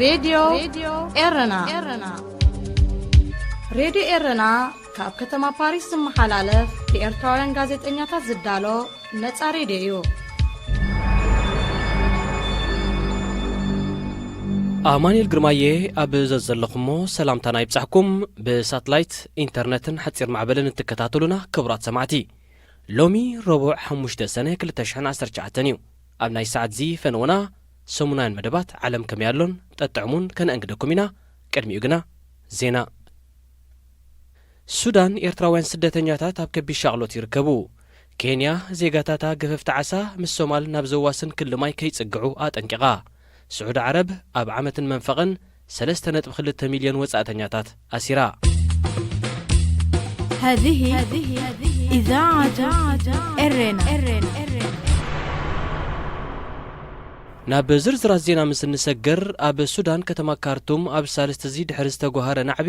ሬድዮ ኤረና። ሬድዮ ኤረና ካብ ከተማ ፓሪስ ዝመሓላለፍ ብኤርትራውያን ጋዜጠኛታት ዝዳሎ ነጻ ሬድዮ እዩ። ኣማኑኤል ግርማየ ኣብ ዘዘለኹሞ ሰላምታና ይብጻሕኩም። ብሳትላይት፣ ኢንተርነትን ሓጺር ማዕበልን እትከታተሉና ክቡራት ሰማዕቲ፣ ሎሚ ረቡዕ ሓሙሽተ ሰነ ክልተ ሽሕን ዓሰርተ ትሽዓተን እዩ። ኣብ ናይ ሰዓት እዚ ፈነወና ሰሙናውያን መደባት ዓለም ከመይ ኣሎን ጠጥዕሙን ከነእንግደኩም ኢና። ቅድሚኡ ግና ዜና። ሱዳን፣ ኤርትራውያን ስደተኛታት ኣብ ከቢድ ሻቕሎት ይርከቡ። ኬንያ፣ ዜጋታታ ገፈፍቲ ዓሳ ምስ ሶማል ናብ ዘዋስን ክሊ ማይ ከይጽግዑ ኣጠንቂቓ። ስዑዲ ዓረብ፣ ኣብ ዓመትን መንፈቕን ሰለስተ ነጥቢ ክልተ ሚልዮን ወጻእተኛታት ኣሲራ። هذه إذاعة إرينا. ናብ ዝርዝራት ዜና ምስ እንሰግር፣ ኣብ ሱዳን ከተማ ካርቱም ኣብ ሳልስቲ እዚ ድሕሪ ዝተጓሃረ ናዕቢ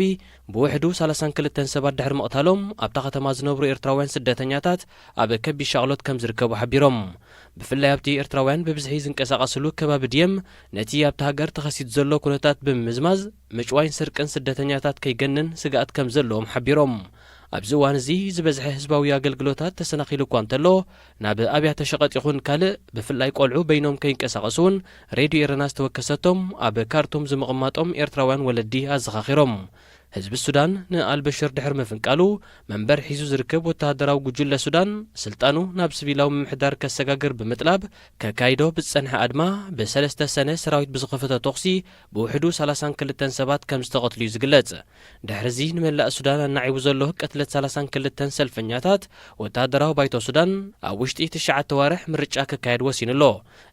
ብውሕዱ ሰላሳን ክልተን ሰባት ድሕሪ ምቕታሎም፣ ኣብታ ከተማ ዝነብሩ ኤርትራውያን ስደተኛታት ኣብ ከቢድ ሻቕሎት ከም ዝርከቡ ሓቢሮም። ብፍላይ ኣብቲ ኤርትራውያን ብብዝሒ ዝንቀሳቐስሉ ከባቢ ድየም፣ ነቲ ኣብቲ ሃገር ተኸሲቱ ዘሎ ኩነታት ብምምዝማዝ፣ ምጭዋይን ስርቅን ስደተኛታት ከይገንን ስግኣት ከም ዘለዎም ሓቢሮም። ኣብዚ እዋን እዚ ዝበዝሐ ህዝባዊ ኣገልግሎታት ተሰናኺሉ እኳ እንተሎ፣ ናብ ኣብያተ ሸቐጥ ይኹን ካልእ፣ ብፍላይ ቆልዑ በይኖም ከይንቀሳቐሱ እውን ሬድዮ ኤረና ዝተወከሰቶም ኣብ ካርቱም ዝምቕማጦም ኤርትራውያን ወለዲ ኣዘኻኺሮም። ህዝቢ ሱዳን ንኣልበሽር ድሕሪ ምፍንቃሉ፣ መንበር ሒዙ ዝርከብ ወተሃደራዊ ጉጅለ ሱዳን፣ ስልጣኑ ናብ ሲቪላዊ ምምሕዳር ከሰጋግር ብምጥላብ ከካይዶ ብዝጸንሐ ኣድማ፣ ብሰለስተ ሰነ ሰራዊት ብዝኸፈቶ ተኹሲ ብውሕዱ ሰላሳን ክልተን ሰባት ከም ዝተቐትሉ እዩ ዝግለጽ። ድሕሪ እዚ ንመላእ ሱዳን ኣናዒቡ ዘሎ ቅትለት ሰላሳን ክልተን ሰልፈኛታት፣ ወተሃደራዊ ባይቶ ሱዳን ኣብ ውሽጢ ትሽዓተ ኣዋርሕ ምርጫ ክካየድ ወሲኑ ኣሎ።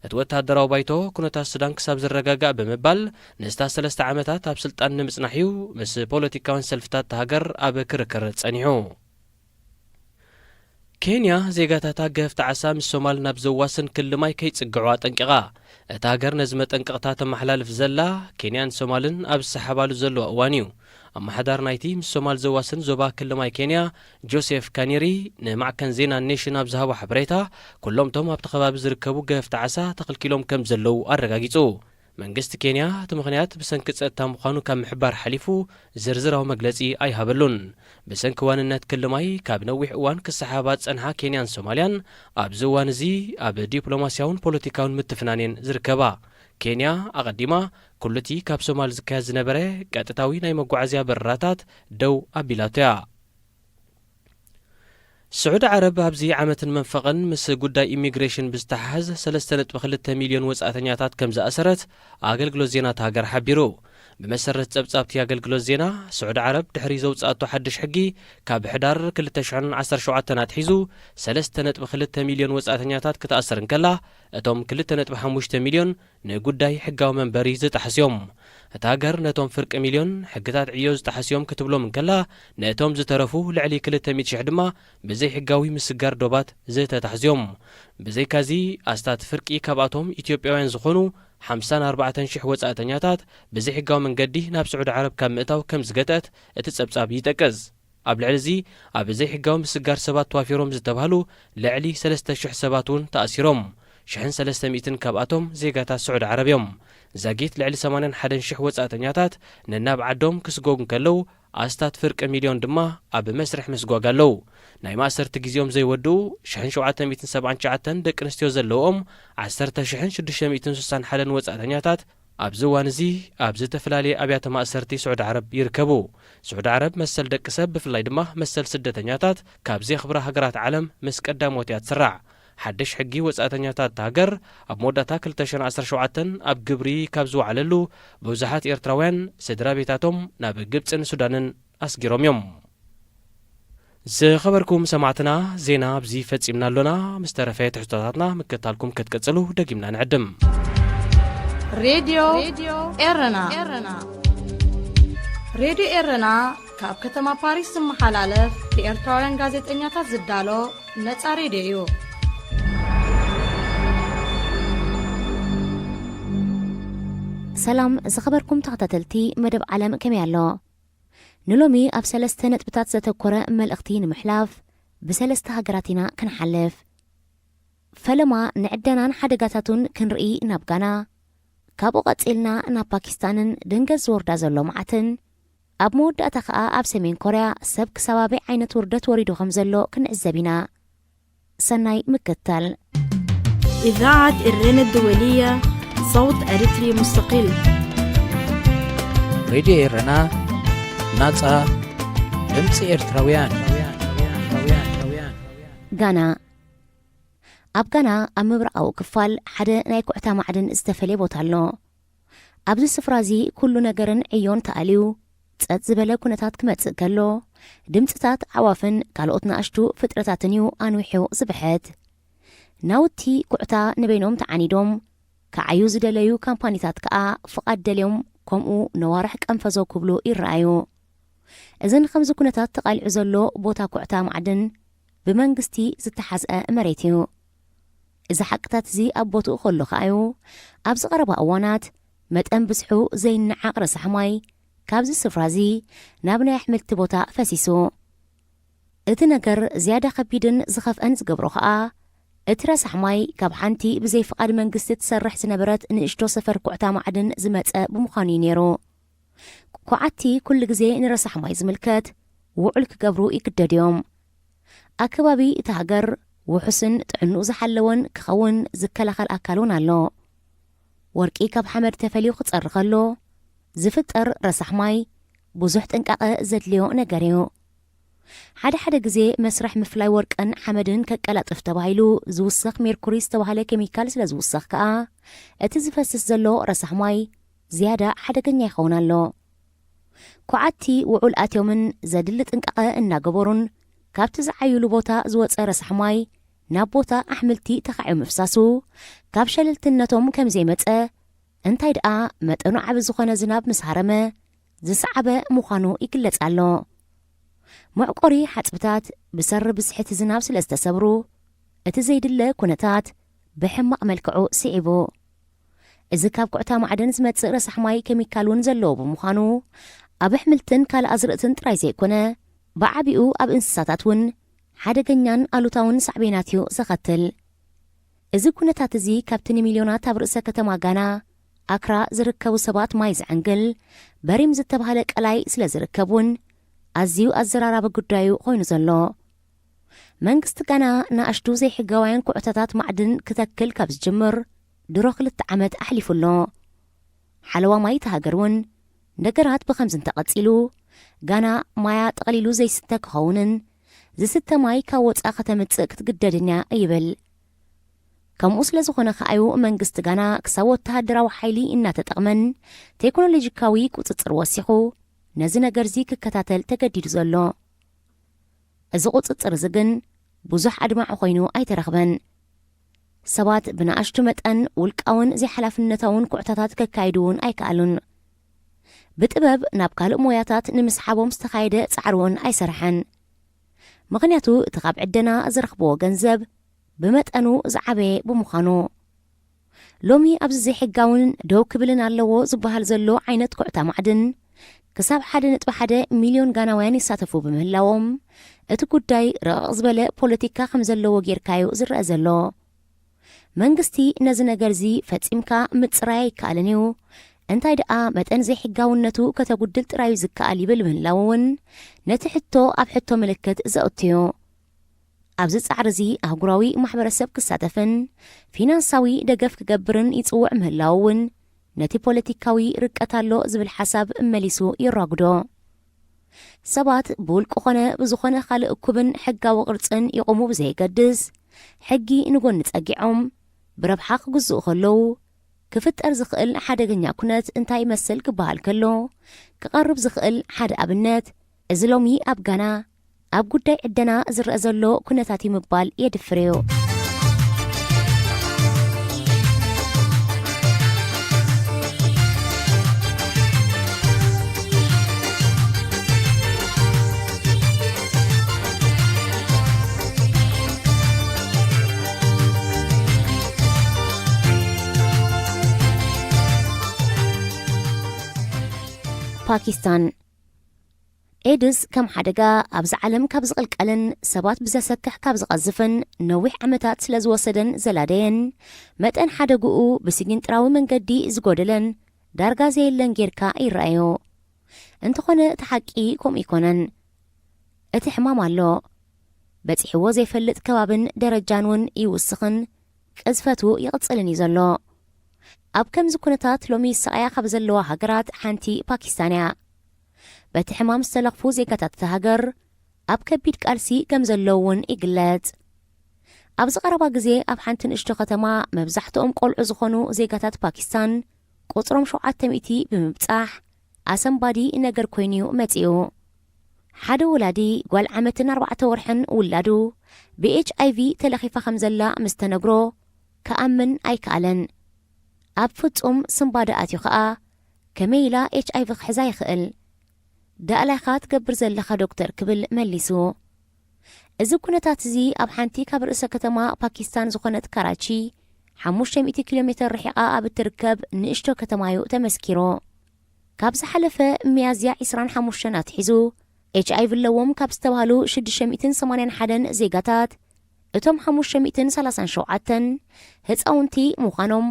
እቲ ወተሃደራዊ ባይቶ፣ ኩነታት ሱዳን ክሳብ ዝረጋጋእ ብምባል፣ ንዝታ ሰለስተ ዓመታት ኣብ ስልጣን ንምጽናሕ እዩ ምስ ፖለቲካውያን ሰልፍታት እታ ሃገር ኣብ ክርክር ጸኒሑ። ኬንያ፣ ዜጋታታ ገፍቲ ዓሳ ምስ ሶማል ናብ ዘዋስን ክሊ ማይ ከይጽግዑ ኣጠንቂቓ። እታ ሃገር ነዚ መጠንቀቕታ ተመሓላልፍ ዘላ፣ ኬንያን ሶማልን ኣብ ዝሰሓባሉ ዘለዋ እዋን እዩ። ኣመሓዳሪ ናይቲ ምስ ሶማል ዘዋስን ዞባ ክሊ ማይ ኬንያ፣ ጆሴፍ ካኒሪ፣ ንማዕከን ዜና ኔሽን ኣብ ዝሃቦ ሓበሬታ፣ ኩሎምቶም ኣብቲ ከባቢ ዝርከቡ ገፍቲ ዓሳ ተኸልኪሎም ከም ዘለዉ ኣረጋጊጹ። መንግስቲ ኬንያ፣ እቲ ምኽንያት ብሰንኪ ጸጥታ ምዃኑ ካብ ምሕባር ሓሊፉ ዝርዝራዊ መግለጺ ኣይሃበሉን። ብሰንኪ ዋንነት ክሊ ማይ ካብ ነዊሕ እዋን ክሰሓባ ዝጸንሓ ኬንያን ሶማልያን፣ ኣብዚ እዋን እዚ ኣብ ዲፕሎማስያውን ፖለቲካውን ምትፍናን እየን ዝርከባ። ኬንያ፣ ኣቐዲማ፣ ኩሉቲ ካብ ሶማል ዝካየድ ዝነበረ ቀጥታዊ ናይ መጓዓዝያ በረራታት ደው ኣቢላቶ እያ። ስዑዲ ዓረብ ኣብዚ ዓመትን መንፈቕን ምስ ጉዳይ ኢሚግሬሽን ብዝተሓሓዝ ሰለስተ ነጥቢ ክልተ ሚልዮን ወጻእተኛታት ከም ዝኣሰረት ኣገልግሎት ዜና እታ ሃገር ሓቢሩ። ብመሰረት ጸብጻብቲ ኣገልግሎት ዜና፣ ስዑዲ ዓረብ ድሕሪ ዘውጻኣቶ ሓድሽ ሕጊ፣ ካብ ሕዳር ክልተ ሽሕን ዓሰርተ ሸውዓተን ኣትሒዙ ሰለስተ ነጥቢ ክልተ ሚልዮን ወጻእተኛታት ክትኣስር እንከላ፣ እቶም ክልተ ነጥቢ ሓሙሽተ ሚልዮን ንጉዳይ ሕጋዊ መንበሪ ዝጠሓሱ እዮም። እታ ሃገር ነቶም ፍርቂ ሚልዮን ሕግታት ዕዮ ዝጠሓሱ እዮም ክትብሎም እንከላ፣ ነቶም ዝተረፉ ልዕሊ ክልተ ሚእቲ ሽሕ ድማ ብዘይሕጋዊ ምስጋር ዶባት ዝተታሕዙ እዮም። ብዘይካዚ፣ ኣስታት ፍርቂ ካብኣቶም ኢትዮጵያውያን ዝኾኑ ሓምሳን ኣርባዕተን ሽሕ ወጻእተኛታት ብዘይሕጋዊ መንገዲ ናብ ስዑዲ ዓረብ ካብ ምእታው ከም ዝገትአት እቲ ጸብጻብ ይጠቅስ። ኣብ ልዕሊ እዚ፣ ኣብ ዘይሕጋዊ ምስጋር ሰባት ተዋፊሮም ዝተባህሉ ልዕሊ ሰለስተ ሽሕ ሰባት እውን ተኣሲሮም። ሽሕን ሰለስተ ሚእትን ካብኣቶም ዜጋታት ስዑዲ ዓረብ እዮም። ዛጊት ልዕሊ ሰማንያን ሓደን ሽሕ ወጻእተኛታት ነናብ ዓዶም ክስጎጉ እንከለዉ፣ ኣስታት ፍርቂ ሚልዮን ድማ ኣብ መስርሕ ምስጓግ ኣለዉ። ናይ ማእሰርቲ ግዜኦም ዘይወድኡ ሽሕን ሸውዓተ ሚእትን ሰብዓን ትሽዓተን ደቂ ኣንስትዮ ዘለውኦም ዓሰርተ ሽሕን ሽዱሽተ ሚእትን ስሳን ሓደን ወጻእተኛታት ኣብዚ እዋን እዚ ኣብ ዝተፈላለየ ኣብያተ ማእሰርቲ ስዑዲ ዓረብ ይርከቡ። ስዑዲ ዓረብ መሰል ደቂ ሰብ፣ ብፍላይ ድማ መሰል ስደተኛታት ካብ ዘኽብራ ሃገራት ዓለም ምስ ቀዳሞት እያ ትስራዕ። ሓድሽ ሕጊ ወጻእተኛታት እታ ሃገር ኣብ መወዳእታ ክልተ ሽሕን ዓሰርተ ሸውዓተን ኣብ ግብሪ ካብ ዝወዓለሉ፣ ብዙሓት ኤርትራውያን ስድራ ቤታቶም ናብ ግብጽን ሱዳንን ኣስጊሮም እዮም። ዝኸበርኩም ሰማዕትና፣ ዜና ኣብዚ ፈጺምና ኣሎና። ምስ ተረፈ ትሕዝቶታትና ምክትታልኩም ክትቅጽሉ ደጊምና ንዕድም። ሬድዮ ኤረና። ሬድዮ ኤረና ካብ ከተማ ፓሪስ ዝመሓላለፍ ብኤርትራውያን ጋዜጠኛታት ዝዳሎ ነጻ ሬድዮ እዩ። ሰላም ዝኸበርኩም ተኸታተልቲ መደብ ዓለም ከመይ ኣሎ? ንሎሚ ኣብ ሰለስተ ነጥብታት ዘተኮረ መልእኽቲ ንምሕላፍ ብሰለስተ ሃገራት ኢና ክንሓልፍ። ፈለማ ንዕደናን ሓደጋታቱን ክንርኢ ናብ ጋና፣ ካብኡ ቀጺልና ናብ ፓኪስታንን ድንገት ዝወርዳ ዘሎ መዓትን፣ ኣብ መወዳእታ ከኣ ኣብ ሰሜን ኮርያ ሰብ ክሳብ ኣበይ ዓይነት ውርደት ወሪዱ ከም ዘሎ ክንዕዘብ ኢና። ሰናይ ምክትታል። إذاعة إرنا الدولية، صوت أريتري مستقل. ሬድዮ ኤረና፣ ናጻ ድምጺ ኤርትራውያን። ጋና። ኣብ ጋና ኣብ ምብራቓዊ ክፋል ሓደ ናይ ኩዕታ ማዕድን ዝተፈልየ ቦታ ኣሎ። ኣብዚ ስፍራ እዚ ኩሉ ነገርን ዕዮን ተኣልዩ ጸጥ ዝበለ ኩነታት ክመጽእ ከሎ፣ ድምጽታት ኣዕዋፍን ካልኦት ንኣሽቱ ፍጥረታትን እዩ ኣንዊሑ ዝብሕት። ናውቲ ኩዕታ ንበይኖም ተዓኒዶም፣ ክዓዩ ዝደለዩ ካምፓኒታት ከኣ ፍቓድ ደልዮም ከምኡ ነዋርሕ ቀንፈዞ ክብሉ ይረኣዩ። እዝን ከምዚ ኩነታት ተቓሊዑ ዘሎ ቦታ ኩዕታ ማዕድን ብመንግስቲ ዝተሓዝአ መሬት እዩ። እዚ ሓቅታት እዚ ኣብ ቦትኡ ከሎ ከኣዩ፣ ኣብዚ ቀረባ እዋናት መጠን ብዝሑ ዘይነዓቕ ረሳሕ ማይ ካብዚ ስፍራ እዚ ናብ ናይ ኣሕምልቲ ቦታ ፈሲሱ። እቲ ነገር ዝያዳ ከቢድን ዝኸፍአን ዝገብሮ ከኣ፣ እቲ ረሳሕ ማይ ካብ ሓንቲ ብዘይ ፍቓድ መንግስቲ ትሰርሕ ዝነበረት ንእሽቶ ሰፈር ኩዕታ ማዕድን ዝመጸ ብምዃኑ እዩ ነይሩ። ኩዓቲ ኩሉ ግዜ ንረሳሕ ማይ ዝምልከት ውዑል ክገብሩ ይግደዱ እዮም። ኣከባቢ እታ ሃገር ውሑስን ጥዕንኡ ዝሓለወን ክኸውን ዝከላኸል ኣካል እውን ኣሎ። ወርቂ ካብ ሓመድ ተፈልዩ ክጸሪ ከሎ ዝፍጠር ረሳሕ ማይ ብዙሕ ጥንቃቐ ዘድልዮ ነገር እዩ። ሓደ ሓደ ግዜ መስርሕ ምፍላይ ወርቅን ሓመድን ከቀላጥፍ ተባሂሉ ዝውሰኽ ሜርኩሪ ዝተባህለ ኬሚካል ስለ ዝውሰኽ ከኣ፣ እቲ ዝፈስስ ዘሎ ረሳሕ ማይ ዝያዳ ሓደገኛ ይኸውን ኣሎ። ኩዓቲ ውዑል ኣትዮምን ዘድሊ ጥንቃቐ እናገበሩን ካብቲ ዝዓዩሉ ቦታ ዝወጸ ረሳሕ ማይ ናብ ቦታ ኣሕምልቲ ተኻዕዩ ምፍሳሱ፣ ካብ ሸለልትነቶም ከም ዘይመጸ፣ እንታይ ደኣ መጠኑ ዓቢ ዝኾነ ዝናብ ምስ ሃረመ ዝሰዓበ ምዃኑ ይግለጽ ኣሎ። መዕቆሪ ሓጽብታት ብሰሪ ብዝሕቲ ዝናብ ስለ ዝተሰብሩ፣ እቲ ዘይድለ ኩነታት ብሕማቕ መልክዑ ስዒቡ። እዚ ካብ ኩዕታ ማዕደን ዝመጽእ ረሳሕ ማይ ኬሚካል እውን ዘለዎ ብምዃኑ፣ ኣብ ኣሕምልትን ካልእ ኣዝርእትን ጥራይ ዘይኮነ፣ ብዓቢኡ ኣብ እንስሳታት እውን ሓደገኛን ኣሉታውን ሳዕቤናት እዩ ዘኸትል። እዚ ኩነታት እዚ ካብቲ ንሚልዮናት ኣብ ርእሰ ከተማ ጋና ኣክራ ዝርከቡ ሰባት ማይ ዘዐንግል በሪም ዝተባህለ ቀላይ ስለ ዝርከብ እውን ኣዝዩ ኣዘራራቢ ጉዳዩ ኮይኑ ዘሎ። መንግስቲ ጋና ንኣሽቱ ዘይሕጋውያን ኩዕታታት ማዕድን ክተክል ካብ ዝጅምር ድሮ ክልተ ዓመት ኣሕሊፉ ኣሎ። ሓለዋ ማይ እታ ሃገር እውን ነገራት ብኸምዚ እንተቐጺሉ፣ ጋና ማያ ጠቕሊሉ ዘይስተ ክኸውንን ዝስተ ማይ ካብ ወጻኢ ከተምጽእ ክትግደድን እያ ይብል። ከምኡ ስለ ዝኾነ ከኣዩ መንግስቲ ጋና ክሳብ ወተሃደራዊ ሓይሊ እናተጠቕመን ቴክኖሎጂካዊ ቁጽጽር ወሲኹ ነዚ ነገርዚ ክከታተል ተገዲዱ ዘሎ። እዚ ቁጽጽር እዚ ግን ብዙሕ ኣድማዒ ኮይኑ ኣይተረኽበን። ሰባት ብንኣሽቱ መጠን ውልቃውን ዘይሓላፍነታውን ኩዕታታት ከካይዱ እውን ኣይከኣሉን። ብጥበብ ናብ ካልእ ሞያታት ንምስሓቦም ዝተኻየደ ጻዕሪ እውን ኣይሰርሐን። ምኽንያቱ እቲ ካብ ዕደና ዝረኽብዎ ገንዘብ ብመጠኑ ዝዓበየ ብምዃኑ። ሎሚ ኣብዚ ዘይሕጋውን ደው ክብልን ኣለዎ ዝበሃል ዘሎ ዓይነት ኩዕታ ማዕድን ክሳብ ሓደ ነጥቢ ሓደ ሚልዮን ጋናውያን ይሳተፉ ብምህላዎም፣ እቲ ጉዳይ ረቕቕ ዝበለ ፖለቲካ ከም ዘለዎ ጌርካዩ ዝረአ ዘሎ። መንግስቲ ነዚ ነገርዚ ፈጺምካ ምጽራይ ኣይከኣልን እዩ፣ እንታይ ደኣ መጠን ዘይሕጋውነቱ ከተጉድል ጥራዩ ዝከኣል ይብል ምህላው እውን ነቲ ሕቶ ኣብ ሕቶ ምልክት ዘእቱ እዩ። ኣብዚ ጻዕሪ እዚ ኣህጉራዊ ማሕበረሰብ ክሳተፍን ፊናንሳዊ ደገፍ ክገብርን ይጽውዕ ምህላው እውን ነቲ ፖለቲካዊ ርቀት ኣሎ ዝብል ሓሳብ መሊሱ የራጉዶ። ሰባት ብውልቂ ኾነ ብዝኾነ ካልእ እኩብን ሕጋዊ ቅርጽን ይቑሙ ብዘየገድስ፣ ሕጊ ንጎኒ ጸጊዖም ብረብሓ ክግዝኡ ከለዉ፣ ክፍጠር ዝኽእል ሓደገኛ ኩነት እንታይ ይመስል ክበሃል ከሎ፣ ክቐርብ ዝኽእል ሓደ ኣብነት፣ እዚ ሎሚ ኣብ ጋና ኣብ ጉዳይ ዕደና ዝረአ ዘሎ ኩነታት እዩ ምባል የድፍር እዩ። ፓኪስታን። ኤድስ ከም ሓደጋ ኣብዚ ዓለም ካብ ዝቕልቀልን ሰባት ብዘሰክሕ ካብ ዝቐዝፍን ነዊሕ ዓመታት ስለ ዝወሰደን ዘላደየን፣ መጠን ሓደግኡ ብስጊንጥራዊ መንገዲ ዝጎደለን ዳርጋ ዘየለን ጌርካ ይረኣዮ። እንተኾነ እቲ ሓቂ ከምኡ ይኮነን። እቲ ሕማም ኣሎ። በጺሕዎ ዘይፈልጥ ከባብን ደረጃን እውን ይውስኽን ቅዝፈቱ ይቕጽልን እዩ ዘሎ። ኣብ ከምዚ ኩነታት ሎሚ ይሰቓያ ካብ ዘለዋ ሃገራት ሓንቲ ፓኪስታን እያ። በቲ ሕማም ዝተለኽፉ ዜጋታት እታ ሃገር ኣብ ከቢድ ቃልሲ ከም ዘለዉ እውን ይግለጽ። ኣብዚ ቀረባ ግዜ ኣብ ሓንቲ ንእሽቶ ከተማ መብዛሕትኦም ቆልዑ ዝኾኑ ዜጋታት ፓኪስታን ቁጽሮም ሸውዓተ ሚእቲ ብምብጻሕ ኣሰንባዲ ነገር ኮይኑ'ዩ መጺኡ። ሓደ ወላዲ ጓል ዓመትን ኣርባዕተ ወርሕን ውላዱ ብኤች ኣይ ቪ ተለኺፋ ከም ዘላ ምስ ተነግሮ ክኣምን ኣይከኣለን። ኣብ ፍጹም ስንባደ ኣትዩ ኸኣ ከመይ ኢላ ኤች ኣይ ቪ ክሕዛ ይኽእል? ዳእላይኻ ትገብር ዘለኻ ዶክተር ክብል መሊሱ። እዚ ኩነታት እዚ ኣብ ሓንቲ ካብ ርእሰ ከተማ ፓኪስታን ዝኾነት ካራቺ ሓሙሽተ ሚእቲ ኪሎ ሜተር ርሒቓ ኣብ እትርከብ ንእሽቶ ከተማ እዩ ተመስኪሩ። ካብ ዝሓለፈ ሚያዝያ ዕስራን ሓሙሽተን ኣትሒዙ ኤች ኣይ ቪ ኣለዎም ካብ ዝተባህሉ ሽዱሽተ ሚእትን ሰማንያን ሓደን ዜጋታት እቶም ሓሙሽተ ሚእትን ሰላሳን ሸውዓተን ህፃውንቲ ምዃኖም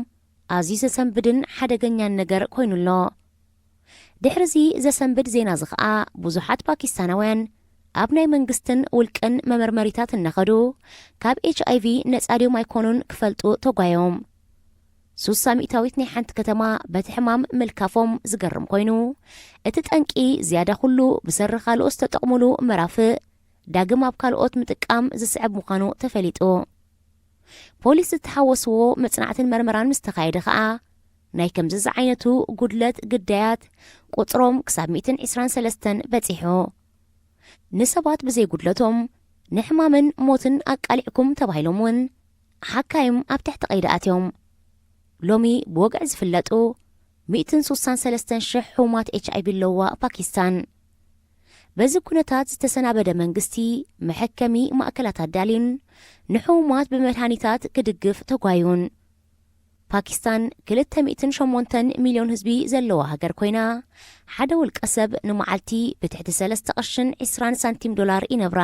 ኣዝዩ ዘሰንብድን ሓደገኛን ነገር ኮይኑ ኣሎ። ድሕሪ እዚ ዘሰንብድ ዜና እዚ ኸኣ ብዙሓት ፓኪስታናውያን ኣብ ናይ መንግስትን ውልቅን መመርመሪታት እናኸዱ ካብ ኤች ኣይ ቪ ነጻ ድዮም ኣይኮኑን ክፈልጡ ተጓዮም። ሱሳ ሚእታዊት ናይ ሓንቲ ከተማ በቲ ሕማም ምልካፎም ዝገርም ኮይኑ፣ እቲ ጠንቂ ዝያዳ ኩሉ ብሰሪ ካልኦት ዝተጠቕሙሉ መራፍእ ዳግም ኣብ ካልኦት ምጥቃም ዝስዕብ ምዃኑ ተፈሊጡ። ፖሊስ ዝተሓወስዎ መጽናዕትን መርመራን ምስ ተኻየደ ኸኣ ናይ ከምዚ ዝዓይነቱ ጉድለት ግዳያት ቁጽሮም ክሳብ ሚእትን ዕስራን ሰለስተን በጺሑ። ንሰባት ብዘይ ጉድለቶም ንሕማምን ሞትን ኣቃሊዕኩም ተባሂሎም እውን ሓካይም ኣብ ትሕቲ ቀይዲ ኣትዮም። ሎሚ ብወግዒ ዝፍለጡ ሚእትን ሱሳን ሰለስተን ሽሕ ሕሙማት ኤች ኣይ ቪ ኣለዋ ፓኪስታን። በዚ ኩነታት ዝተሰናበደ መንግስቲ መሐከሚ ማእከላት ኣዳልዩን ንሕሙማት ብመድሃኒታት ክድግፍ ተጓዩን። ፓኪስታን ክልተ ሚእትን ሸሞንተን ሚልዮን ህዝቢ ዘለዋ ሃገር ኮይና፣ ሓደ ውልቀ ሰብ ንመዓልቲ ብትሕቲ ሰለስተ ቅርሽን ዕስራን ሳንቲም ዶላር ይነብራ።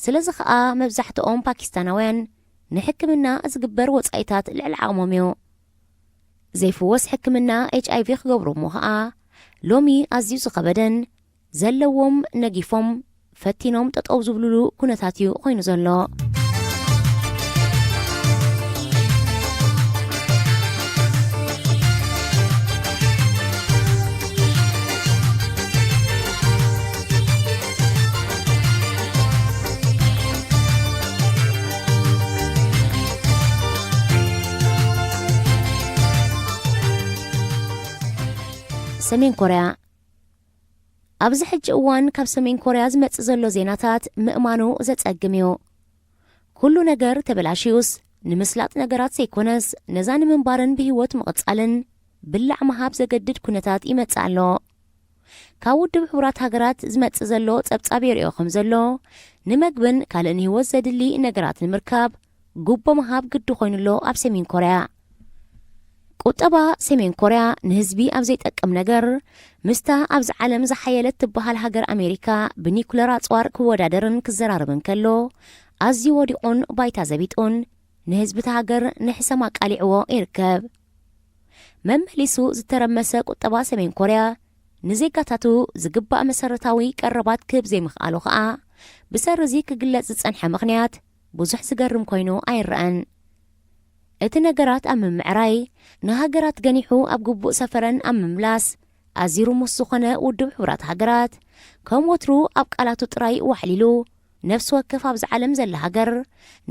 ስለዚ ኸኣ መብዛሕትኦም ፓኪስታናውያን ንሕክምና ዝግበር ወጻኢታት ልዕሊ ዓቕሞም እዩ። ዘይፍወስ ሕክምና ኤች ኣይ ቪ ክገብሩ እሞ ኸኣ ሎሚ ኣዝዩ ዝኸበደን ዘለዎም ነጊፎም ፈቲኖም ጠጠው ዝብሉሉ ኩነታት እዩ ኮይኑ ዘሎ። ሰሜን ኮርያ። ኣብዚ ሕጂ እዋን ካብ ሰሜን ኮርያ ዝመጽእ ዘሎ ዜናታት ምእማኑ ዘጸግም እዩ። ኩሉ ነገር ተበላሽዩስ፣ ንምስላጥ ነገራት ዘይኮነስ፣ ነዛ ንምንባርን ብህይወት ምቕጻልን ብላዕ ምሃብ ዘገድድ ኩነታት ይመጽእ ኣሎ። ካብ ውድብ ሕቡራት ሃገራት ዝመጽእ ዘሎ ጸብጻብ የርእዮ ከም ዘሎ፣ ንመግብን ካልእ ንህይወት ዘድሊ ነገራት ንምርካብ ጉቦ ምሃብ ግዲ ኮይኑ ኣሎ ኣብ ሰሜን ኮርያ። ቁጠባ ሰሜን ኮርያ ንህዝቢ ኣብ ዘይጠቅም ነገር፣ ምስታ ኣብዚ ዓለም ዝሓየለት ትበሃል ሃገር ኣሜሪካ ብኒኩለር ኣጽዋር ክወዳደርን ክዘራረብን ከሎ፣ ኣዝዩ ወዲቑን ባይታ ዘቢጡን ንህዝቢ እታ ሃገር ንሕሰም ኣቃሊዕዎ ይርከብ። መመሊሱ ዝተረመሰ ቁጠባ ሰሜን ኮርያ ንዜጋታቱ ዝግባእ መሰረታዊ ቀረባት ክህብ ዘይምኽኣሉ ኸኣ ብሰሪ እዚ ክግለጽ ዝጸንሐ ምኽንያት ብዙሕ ዝገርም ኮይኑ ኣይረኣን። እቲ ነገራት ኣብ ምምዕራይ፣ ንሃገራት ገኒሑ ኣብ ግቡእ ሰፈረን ኣብ ምምላስ ኣዝዩ ርሙስ ዝኾነ ውድብ ሕቡራት ሃገራት፣ ከም ወትሩ ኣብ ቃላቱ ጥራይ ዋሕሊሉ፣ ነፍሲ ወከፍ ኣብዚ ዓለም ዘላ ሃገር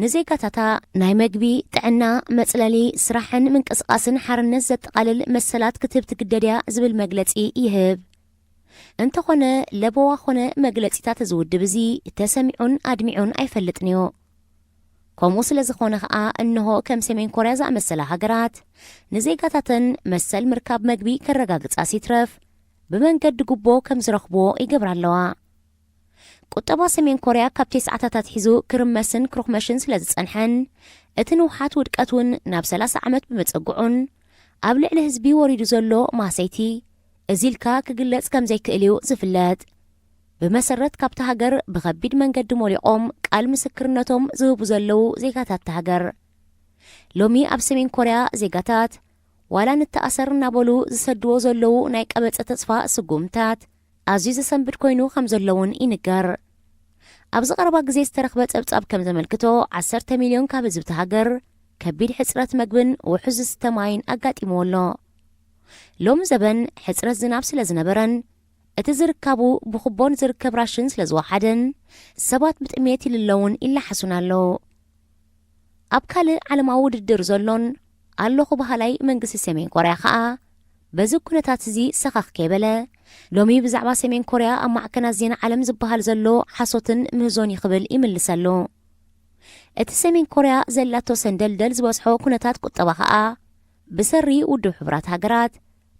ንዜጋታታ ናይ መግቢ፣ ጥዕና፣ መጽለሊ፣ ስራሕን ምንቅስቓስን ሓርነት ዘጠቓልል መሰላት ክትህብ ትግደድ እያ ዝብል መግለጺ ይህብ። እንተኾነ፣ ለበዋ ኾነ መግለጺታት እዚ ውድብ እዚ ተሰሚዑን ኣድሚዑን ኣይፈልጥን እዩ። ከምኡ ስለ ዝኾነ ኸኣ፣ እንሆ ከም ሰሜን ኮርያ ዝኣመሰላ ሃገራት ንዜጋታተን መሰል ምርካብ መግቢ ከረጋግጻ ሲትረፍ፣ ብመንገዲ ጉቦ ከም ዝረኽብዎ ይገብራ ኣለዋ። ቁጠባ ሰሜን ኮርያ ካብ ተስዓታት ኣትሒዙ ክርመስን ክሩኽመሽን ስለ ዝጸንሐን፣ እቲ ንውሓት ውድቀት እውን ናብ ሰላሳ ዓመት ብመጸግዑን፣ ኣብ ልዕሊ ህዝቢ ወሪዱ ዘሎ ማህሰይቲ እዚ ኢልካ ክግለጽ ከም ዘይክእል እዩ ዝፍለጥ። ብመሰረት ካብታ ሃገር ብኸቢድ መንገዲ ሞሊቖም ቃል ምስክርነቶም ዝህቡ ዘለዉ ዜጋታት እታ ሃገር። ሎሚ ኣብ ሰሜን ኮርያ ዜጋታት ዋላ ንተኣሰር እናበሉ ዝሰድዎ ዘለዉ ናይ ቀበጸ ተስፋ ስጉምታት ኣዝዩ ዘሰንብድ ኮይኑ ከም ዘሎ እውን ይንገር። ኣብዚ ቀረባ ግዜ ዝተረኽበ ጸብጻብ ከም ዘመልክቶ ዓሰርተ ሚልዮን ካብ ህዝቢ እታ ሃገር ከቢድ ሕጽረት መግብን ውሑዝ ዝስተ ማይን ኣጋጢምዎ ኣሎ። ሎሚ ዘበን ሕጽረት ዝናብ ስለ ዝነበረን እቲ ዝርካቡ ብኩቦን ዝርከብ ራሽን ስለ ዝወሓደን ሰባት ብጥሜት ይልለውን ይለሓሱን ኣለዉ። ኣብ ካልእ ዓለማዊ ውድድር ዘሎን ኣለኹ በሃላይ መንግስቲ ሰሜን ኮርያ ከኣ በዚ ኩነታት እዚ ሰኸኽ ከይበለ ሎሚ ብዛዕባ ሰሜን ኮርያ ኣብ ማዕከናት ዜና ዓለም ዝበሃል ዘሎ ሓሶትን ምህዞን እዩ ክብል ይምልሰሉ። እቲ ሰሜን ኮርያ ዘላቶ ሰንደልደል ዝበዝሖ ኩነታት ቁጠባ ከኣ ብሰሪ ውድብ ሕቡራት ሃገራት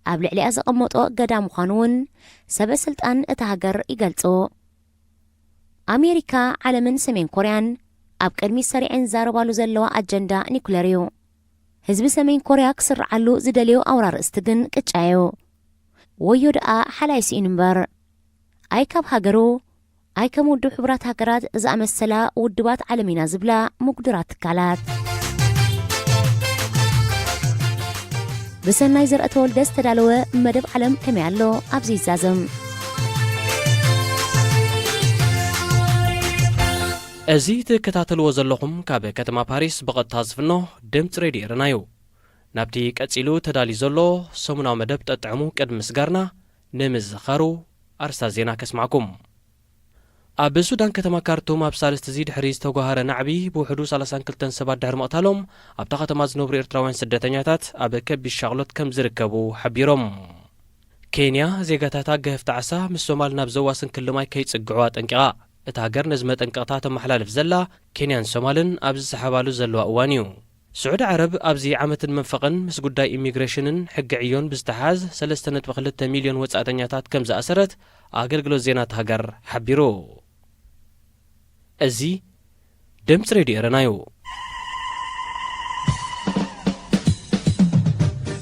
ኣብ ልዕሊኣ ዘቐመጦ እገዳ ምዃኑ እውን ሰበ ስልጣን እታ ሃገር ይገልጹ። ኣሜሪካ፣ ዓለምን ሰሜን ኮርያን ኣብ ቅድሚት ሰሪዐን ዝዛረባሉ ዘለዋ ኣጀንዳ ኒኩለር እዩ። ህዝቢ ሰሜን ኮርያ ክስርዓሉ ዝደልዮ ኣውራ ርእስቲ ግን ቅጫ እዩ። ወዮ ደኣ ሓላይ ስኢኑ እምበር። ኣይ ካብ ሃገሩ፣ ኣይ ከም ውድብ ሕቡራት ሃገራት ዝኣመሰላ ውድባት ዓለም ኢና ዝብላ ምጉድራት ትካላት። ብሰናይ ዘርአ ተወልደ ዝተዳለወ መደብ ዓለም ከመይ ኣሎ ኣብዚ ይዛዘም። እዚ ትከታተልዎ ዘለኹም ካብ ከተማ ፓሪስ ብቐጥታ ዝፍኖ ድምፂ ሬድዮ ኤረና እዩ። ናብቲ ቀጺሉ ተዳልዩ ዘሎ ሰሙናዊ መደብ ጠጥዕሙ ቅድሚ ምስጋርና ንምዝኻሩ ኣርስታት ዜና ከስማዕኩም። ኣብ ሱዳን ከተማ ካርቱም ኣብ ሳልስቲ እዚ ድሕሪ ዝተጓሃረ ናዕቢ ብውሕዱ ሰላሳን ክልተን ሰባት ድሕሪ ምቕታሎም ኣብታ ከተማ ዝነብሩ ኤርትራውያን ስደተኛታት ኣብ ከቢድ ሻቕሎት ከም ዝርከቡ ሓቢሮም። ኬንያ ዜጋታታ ገህፍቲ ዓሳ ምስ ሶማል ናብ ዘዋስን ክሊ ማይ ከይጽግዑ ኣጠንቂቓ። እታ ሃገር ነዚ መጠንቀቕታ ተመሓላልፍ ዘላ ኬንያን ሶማልን ኣብ ዝሰሓባሉ ዘለዋ እዋን እዩ። ስዑዲ ዓረብ ኣብዚ ዓመትን መንፈቕን ምስ ጉዳይ ኢሚግሬሽንን ሕጊ ዕዮን ብዝተሓዝ ሰለስተ ነጥቢ ክልተ ሚልዮን ወጻእተኛታት ከም ዝኣሰረት ኣገልግሎት ዜና እታ ሃገር ሓቢሩ። እዚ ድምፂ ሬድዮ ኤረና እዩ።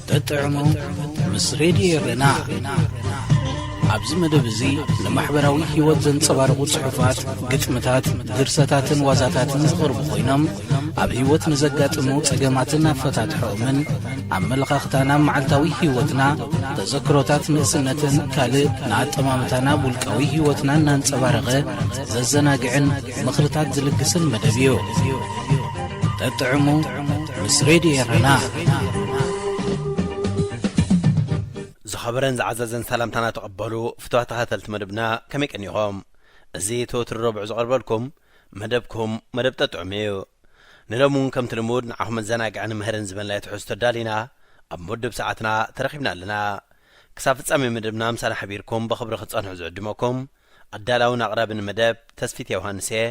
ተጥዕሙ ምስ ሬድዮ ኤረና። ኣብዚ መደብ እዚ ንማሕበራዊ ህይወት ዘንጸባርቑ ጽሑፋት፣ ግጥምታት፣ ድርሰታትን ዋዛታትን ዝቐርቡ ኮይኖም፣ ኣብ ህይወት ንዘጋጥሙ ጸገማትን ኣፈታትሖኦምን፣ ኣመለኻኽታና ኣብ መዓልታዊ ህይወትና፣ ተዘክሮታት ንእስነትን ካልእ ንኣጠማምታና ኣብ ውልቃዊ ህይወትና እናንጸባረቐ ዘዘናግዕን ምኽርታት ዝልግስን መደብ እዩ። ጠጥዕሙ ምስ ሬድዮ ኤረና። ዝኸበረን ዝዓዘዘን ሰላምታና ተቐበሉ ፍቱዋት ተኸታተልቲ መደብና፣ ከመይ ቀኒኹም? እዚ ተወትሩ ረቡዕ ዝቐርበልኩም መደብኩም መደብ ጠጥዑም እዩ። ንሎሚ እውን ከምቲ ልሙድ ንዓኹም መዘናግዕን መህርን ዝበልናዮ ትሕዝቶ ኣዳሊና ኣብ መወድብ ሰዓትና ተረኺብና ኣለና። ክሳብ ፍጻሜ መደብና ምሳና ሓቢርኩም ብኽብሪ ክትጸንሑ ዝዕድመኩም ኣዳላውን ኣቕራብን መደብ ተስፊት ዮሃንስ እየ።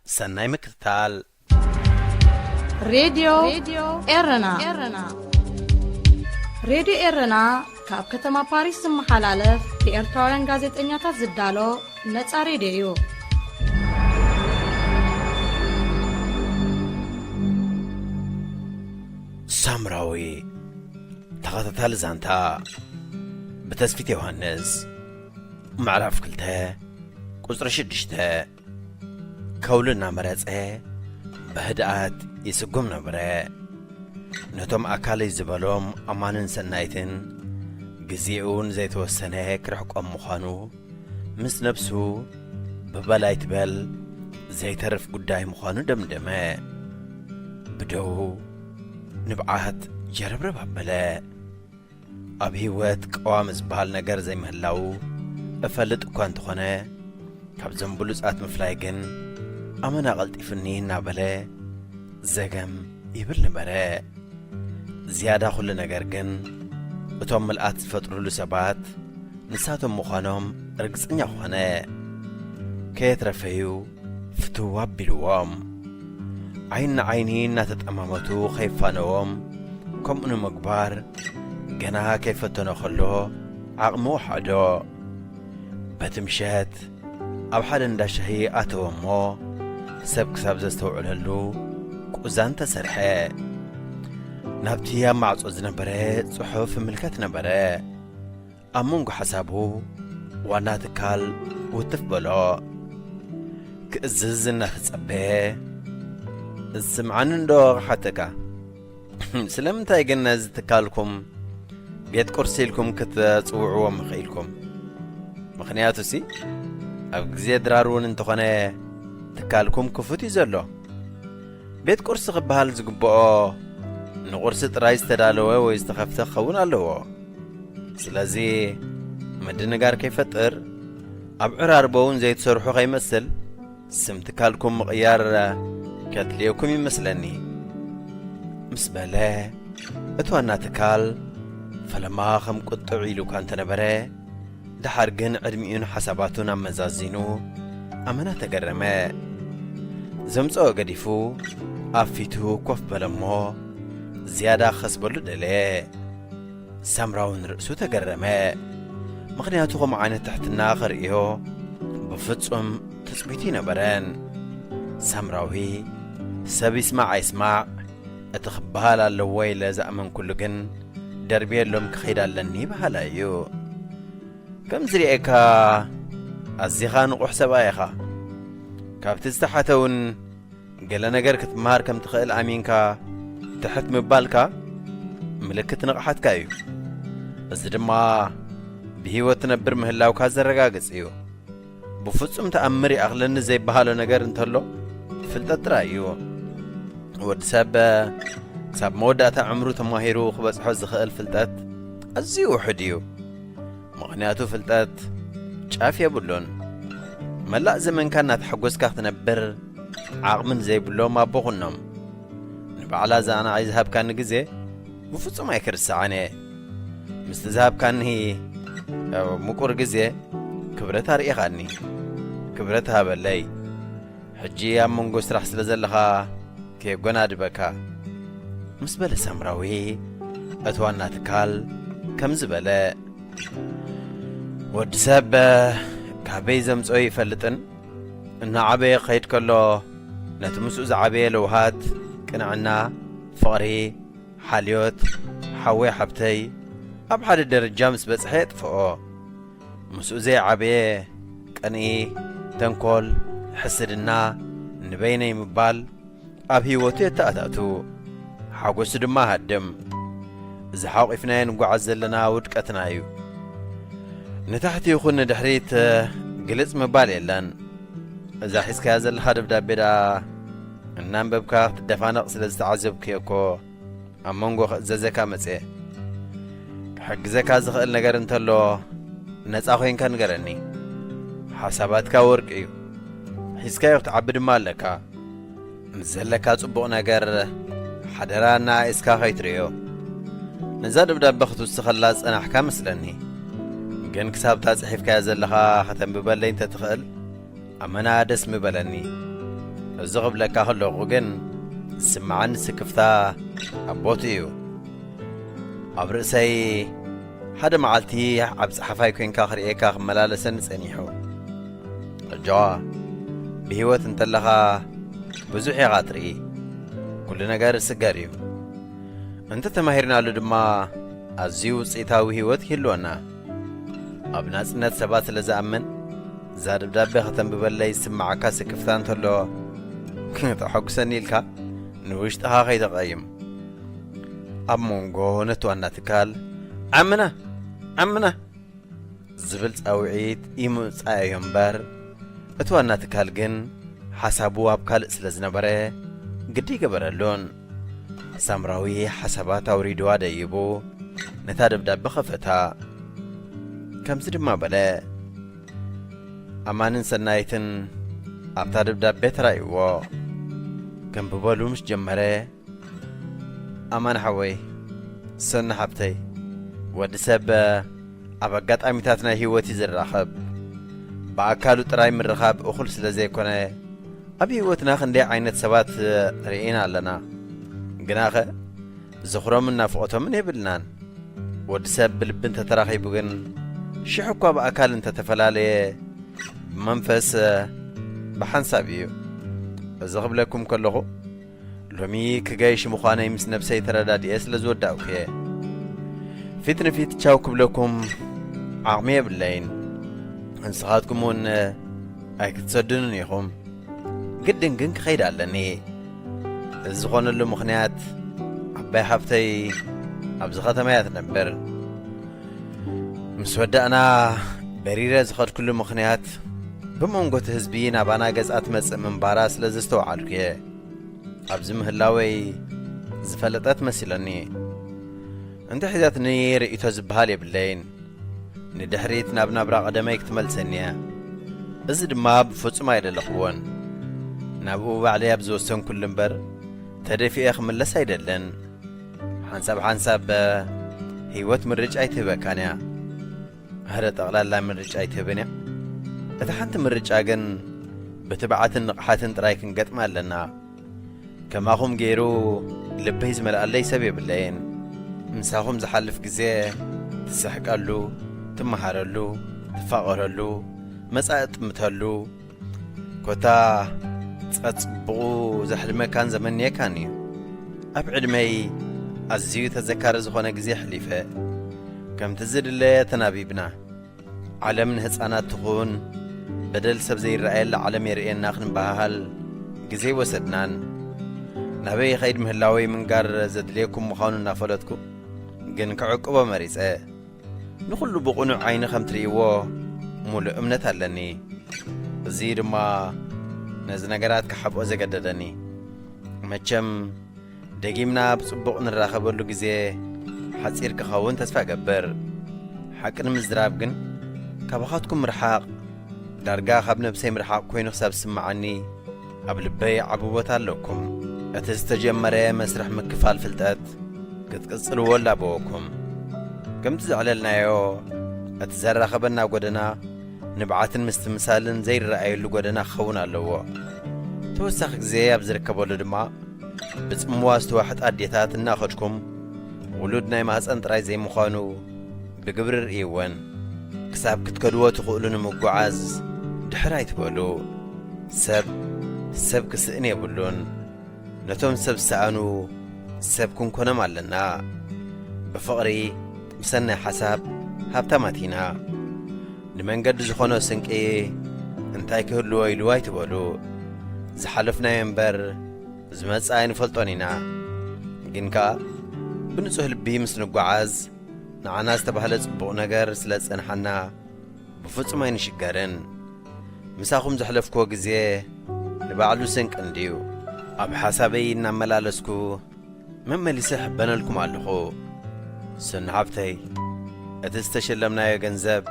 ሰናይ ምክትታል። ሬድዮ ኤረና። ሬድዮ ኤረና ካብ ከተማ ፓሪስ ዝመሓላለፍ ብኤርትራውያን ጋዜጠኛታት ዝዳሎ ነጻ ሬድዮ እዩ። ሳምራዊ። ተኸታታሊ ዛንታ ብተስፊት ዮሃንስ። ምዕራፍ ክልተ ቁጽሪ ሽዱሽተ። ከውሊ እናመረጸ ብህድኣት ይስጉም ነበረ። ነቶም ኣካለይ ዝበሎም ኣማንን ሰናይትን ግዜኡ ንዘይተወሰነ ክርሕቆም ምዃኑ ምስ ነብሱ ብበል ኣይትበል ዘይተርፍ ጉዳይ ምዃኑ ደምደመ። ብደው ንብዓት ጀረብረብ ኣበለ። ኣብ ህይወት ቀዋሚ ዝበሃል ነገር ዘይምህላዉ እፈልጥ እኳ እንተኾነ፣ ካብዞም ብሉጻት ምፍላይ ግን ኣመና ቀልጢፉኒ እናበለ ዘገም ይብል ነበረ። ዝያዳ ኩሉ ነገር ግን እቶም ምልኣት ዝፈጥሩሉ ሰባት ንሳቶም ምዃኖም ርግጸኛ ኾነ። ከየትረፈዩ ፍትው ኣቢልዎም። ዓይኒ ንዓይኒ እናተጠማመቱ ከይፋነዎም ከምኡ ንምግባር ገና ከይፈተኖ ከሎ ዓቕሚ ወሓዶ። በቲ ምሸት ኣብ ሓደ እንዳ ሻሂ ኣተወ እሞ ሰብ ክሳብ ዘስተውዕለሉ ቁዛን ተሰርሐ። ናብቲ ኣብ ማዕጾ ዝነበረ ጽሑፍ ይምልከት ነበረ። ኣብ መንጎ ሓሳቡ ዋና ትካል ውትፍ በሎ። ክእዝዝ እናተጸበየ፣ "ዝስምዓኒ እንዶ ክሓተካ?" ስለምንታይ ግን ነዚ ትካልኩም ቤት ቁርሲ ኢልኩም ክትጽውዕዎ ምኽኢልኩም? ምኽንያቱሲ፣ ኣብ ግዜ ድራር እውን እንተኾነ ትካልኩም ክፉት እዩ ዘሎ። ቤት ቁርሲ ክበሃል ዝግብኦ ንቁርሲ ጥራይ ዝተዳለወ ወይ ዝተኸፍተ ክኸውን ኣለዎ። ስለዚ፣ ምድንጋር ከይፈጥር፣ ኣብ ዕራርቦ እውን ዘይትሰርሑ ከይመስል፣ ስም ትካልኩም ምቕያር ከድልየኩም ይመስለኒ፣ ምስ በለ፣ እቲ ዋና ትካል ፈለማ ከም ቁጥዕ ኢሉ እኳ እንተነበረ፣ ደሓር ግን ዕድሚኡን ሓሳባቱን ኣመዛዚኑ ኣመና ተገረመ። ዘምጽኦ ገዲፉ ኣብ ፊቱ ኮፍ በለሞ ዝያዳ ከስበሉ ደለየ። ሳምራውን ርእሱ ተገረመ። ምኽንያቱ ከምኡ ዓይነት ትሕትና ከርእዮ ብፍጹም ትጽቢቱ ኣይነበረን። ሳምራዊ ሰብ ይስማዕ ኣይስማዕ እቲ ክበሃል ኣለዎ ኢለ ዝኣመንኩሉ ግን ደርብየሎም ክኸይድ ኣለኒ በሃላይ እዩ። ከም ዝርእየካ ኣዚኻ ንቑሕ ሰብኣይ ኢኻ። ካብቲ ዝተሓተ እውን ገለ ነገር ክትመሃር ከም ትኽእል ኣሚንካ ትሕት ምባልካ ምልክት ንቕሓትካ እዩ። እዚ ድማ ብህይወት ትነብር ምህላውካ ዘረጋግጽ እዩ። ብፍጹም ተኣምር ይኣኽለኒ ዘይበሃሎ ነገር እንተሎ ፍልጠት ጥራይ እዩ። ወዲ ሰብ ክሳብ መወዳእታ ዕምሩ ተማሂሩ ክበጽሖ ዝኽእል ፍልጠት ኣዝዩ ውሑድ እዩ። ምኽንያቱ ፍልጠት ጫፍ የብሉን። መላእ ዘመንካ እናተሓጎስካ ክትነብር ዓቕምን ዘይብሎም ኣቦ ኩኖም። ንባዕላ እዛ ንዓይ ዝሃብካኒ ግዜ ብፍጹም ኣይክርስዓን እየ። ምስቲ ዝሃብካኒ፣ እ፣ ምቁር ግዜ ክብረት ኣርኢኻኒ። ክብረት ሃበለይ። ሕጂ ኣብ መንጎ ስራሕ ስለ ዘለኻ ከየጎናድበካ፣ ምስ በለ ሳምራዊ፣ እቲ ዋና ትካል ከምዚ በለ፣ ወዲ ሰብ ካበይ ዘምጽኦ ይፈልጥን፣ እናዓበየ ክኸይድ ከሎ ነቲ ምስኡ ዝዓበየ ለውሃት፣ ቅንዕና፣ ፍቕሪ፣ ሓልዮት፣ ሓወይ ሓብተይ ኣብ ሓደ ደረጃ ምስ በጽሐ የጥፍኦ። ምስኡ ዘይዓበየ ቅንኢ፣ ተንኮል፣ ሕስድና፣ ንበይነይ ምባል ኣብ ህይወቱ የተኣታቱ። ሓጎሱ ድማ ሃድም። እዚ ሓቂፍናዮ ንጓዓዝ ዘለና ውድቀትና እዩ። ንታሕቲ ይኹን ንድሕሪት ግልጽ ምባል የለን። እዛ ሒዝካያ ዘለኻ ደብዳቤ ደኣ እናንበብካ ክትደፋነቕ ስለ ዝተዓዘብኩዮ እኮ ኣብ መንጎ ክእዘዘካ መጽየ። ክሕግዘካ ዝኽእል ነገር እንተሎ ነጻ ኮይንካ ንገረኒ። ሓሳባትካ ወርቂ እዩ። ሒዝካዮ ክትዓቢ ድማ ኣለካ። ምስ ዘለካ ጽቡቕ ነገር ሓደራ እናኣእስካ ከይትርእዮ። ነዛ ደብዳበ ክትውስኸላ ዝጸናሕካ መስለኒ። ግን ክሳብታ ጽሒፍካያ ዘለኻ ከተንብበለይ እንተትኽእል ኣመና ደስ ምበለኒ። እዚ ክብለካ ከለኹ ግን ዝስምዓኒ ስክፍታ ኣብ ቦትኡ እዩ። ኣብ ርእሰይ ሓደ መዓልቲ ዓቢ ጸሓፋይ ኮይንካ ክርእየካ ክመላለሰኒ ጸኒሑ። ኣጆኻ፣ ብህይወት እንተለኻ ብዙሕ ኢኻ ትርኢ። ኩሉ ነገር ስገር እዩ። እንተ ተማሂርናሉ ድማ ኣዝዩ ውጽኢታዊ ህይወት ይህልወና። ኣብ ናጽነት ሰባት ስለ ዝኣምን፣ እዛ ደብዳበ ከተንብበለይ ዝስምዓካ ስክፍታ እንተሎ፣ ከተሐጉሰኒ ኢልካ ንውሽጥኻ ከይተቐይም። ኣብ መንጎ ነቲ ዋና ትካል፣ "ዓምና! ዓምና!" ዝብል ጻውዒት ይምጻእ እምበር፣ እቲ ዋና ትካል ግን ሓሳቡ ኣብ ካልእ ስለ ዝነበረ ግዲ ኣይገበረሉን። ሳምራዊ ሓሳባት ኣውሪድዋ ደይቡ ነታ ደብዳበ ከፈታ። ከምዚ ድማ በለ፣ ኣማንን ሰናይትን ኣብታ ደብዳበ ተራእይዎ። ከንብበሉ ምስ ጀመረ፣ ኣማን ሓወይ፣ ሰኑ ሓብተይ፣ ወዲ ሰብ ኣብ ኣጋጣሚታት ናይ ህይወት እዩ ዝራኸብ። ብኣካሉ ጥራይ ምርኻብ እኹል ስለ ዘይኮነ፣ ኣብ ህይወትና ክንደይ ዓይነት ሰባት ርኢና ኣለና። ግናኸ ዝኽሮምን ናፍቖቶምን የብልናን። ወዲ ሰብ ብልቢ እንተተራኺቡ ግን፣ ሽሕ እኳ ብኣካል እንተተፈላለየ፣ ብመንፈስ ብሓንሳብ እዩ። እዚ ክብለኩም ከለኹ፣ ሎሚ ክገይሽ ምዃነይ ምስ ነብሰይ ተረዳዲኤ ስለ ዝወዳእኩ እየ። ፊት ንፊት ቻው ክብለኩም ዓቕሚ የብለይን። ንስኻትኩም እውን ኣይክትሰዱንን ኢኹም። ግድን ግን ክኸይድ ኣለኒ። እዚ ዝኾነሉ ምኽንያት፣ ዓባይ ሓፍተይ ኣብዚ ከተማ እያ ትነብር። ምስ ወዳእና በሪረ ዝኸድኩሉ ምኽንያት፣ ብመንጎ እቲ ህዝቢ ናባና ገጻ ትመጽእ ምንባራ ስለ ዘስተውዓልኩ እየ። ኣብዚ ምህላወይ ዝፈለጠት መሲለኒ። እንተ ሒዛትኒ ርእይቶ ዝበሃል የብለይን። ንድሕሪት ናብ ናብራ ቀደመይ ክትመልሰኒ እያ። እዚ ድማ ብፍጹም ኣይደለኽዎን። ናብኡ ባዕለይ ኣብ ዝወሰንኩሉ እምበር፣ ተደፊኤ ክምለስ ኣይደልን። ሓንሳብ ሓንሳብ ህይወት ምርጫ ኣይትህበካን እያ። ኣረ ጠቕላላ ምርጫ ኣይትህብን እያ። እታ ሓንቲ ምርጫ ግን ብትብዓትን ንቕሓትን ጥራይ ክንገጥማ ኣለና። ከማኹም ገይሩ ልበይ ዝመልኣለይ ሰብ የብለይን። ምሳኹም ዝሓልፍ ግዜ ትስሕቀሉ፣ ትመሃረሉ፣ ትፋቐረሉ፣ መጻኢ ጥምተሉ፣ ኮታ ጸጽብቑ ዘሕልመካን ዘመንየካን እዩ። ኣብ ዕድመይ ኣዝዩ ተዘካሪ ዝኾነ ግዜ ኣሕሊፈ። ከምቲ ዝድለ ተናቢብና። ዓለም ንህጻናት ትኹን፣ በደል ሰብ ዘይረኣየላ ዓለም የርእየና ክንበሃሃል ግዜ ወሰድናን። ናበይ ይኸይድ ምህላወይ ምንጋር ዘድልየኩም ምዃኑ እናፈለጥኩ ግን ክዕቅቦ መሪጸ። ንኹሉ ብቕኑዕ ዓይኒ ከም ትርእይዎ ሙሉእ እምነት ኣለኒ። እዚ ድማ ነዚ ነገራት ክሓብኦ ዘገደደኒ። መቸም ደጊምና ብጽቡቕ ንራኸበሉ ግዜ ሓጺር ክኸውን ተስፋ እገብር። ሓቂ ንምዝራብ ግን፣ ካባኻትኩም ምርሓቕ ዳርጋ ካብ ነብሰይ ምርሓቕ ኮይኑ ክሳብ ዝስምዓኒ፣ ኣብ ልበይ ዓቢ ቦታ ኣለኩም። እቲ ዝተጀመረ መስርሕ ምክፋል ፍልጠት ክትቅጽልዎ እላበወኩም። ከምቲ ዘዕለልናዮ፣ እቲ ዘራኸበና ጎደና ንብዓትን ምስትምሳልን ዘይረኣየሉ ጎደና ክኸውን ኣለዎ። ተወሳኺ ግዜ ኣብ ዝርከበሉ ድማ፣ ብጽምዋ ዝተዋሕጣ ኣዴታት እናኸድኩም፣ ውሉድ ናይ ማህጸን ጥራይ ዘይምዃኑ ብግብሪ ርእይወን። ክሳብ ክትከድዎ ትኽእሉ ንምጉዓዝ ድሕር ኣይትበሉ። ሰብ፣ ሰብ ክስእን የብሉን። ነቶም ሰብ ዝሰኣኑ ሰብ ክንኮኖም ኣለና። ብፍቕሪ፣ ብሰናይ ሓሳብ ሃብታማት ኢና። ንመንገዲ ዝኾኖ ስንቂ እንታይ ክህልዎ ኢሉ ኣይትበሉ። ዝሓለፍናዮ እምበር ዝመጽእ ኣይንፈልጦን ኢና። ግን ከኣ ብንጹህ ልቢ ምስ ንጓዓዝ፣ ንዓና ዝተባህለ ጽቡቕ ነገር ስለ ዝጸንሓና ብፍጹም ኣይንሽገርን። ምሳኹም ዘሕለፍክዎ ግዜ ንባዕሉ ስንቂ እንድዩ። ኣብ ሓሳበይ እናመላለስኩ መመሊሰ ሕበነልኩም ኣለኹ። ሰኑ ሓብተይ፣ እቲ ዝተሸለምናዮ ገንዘብ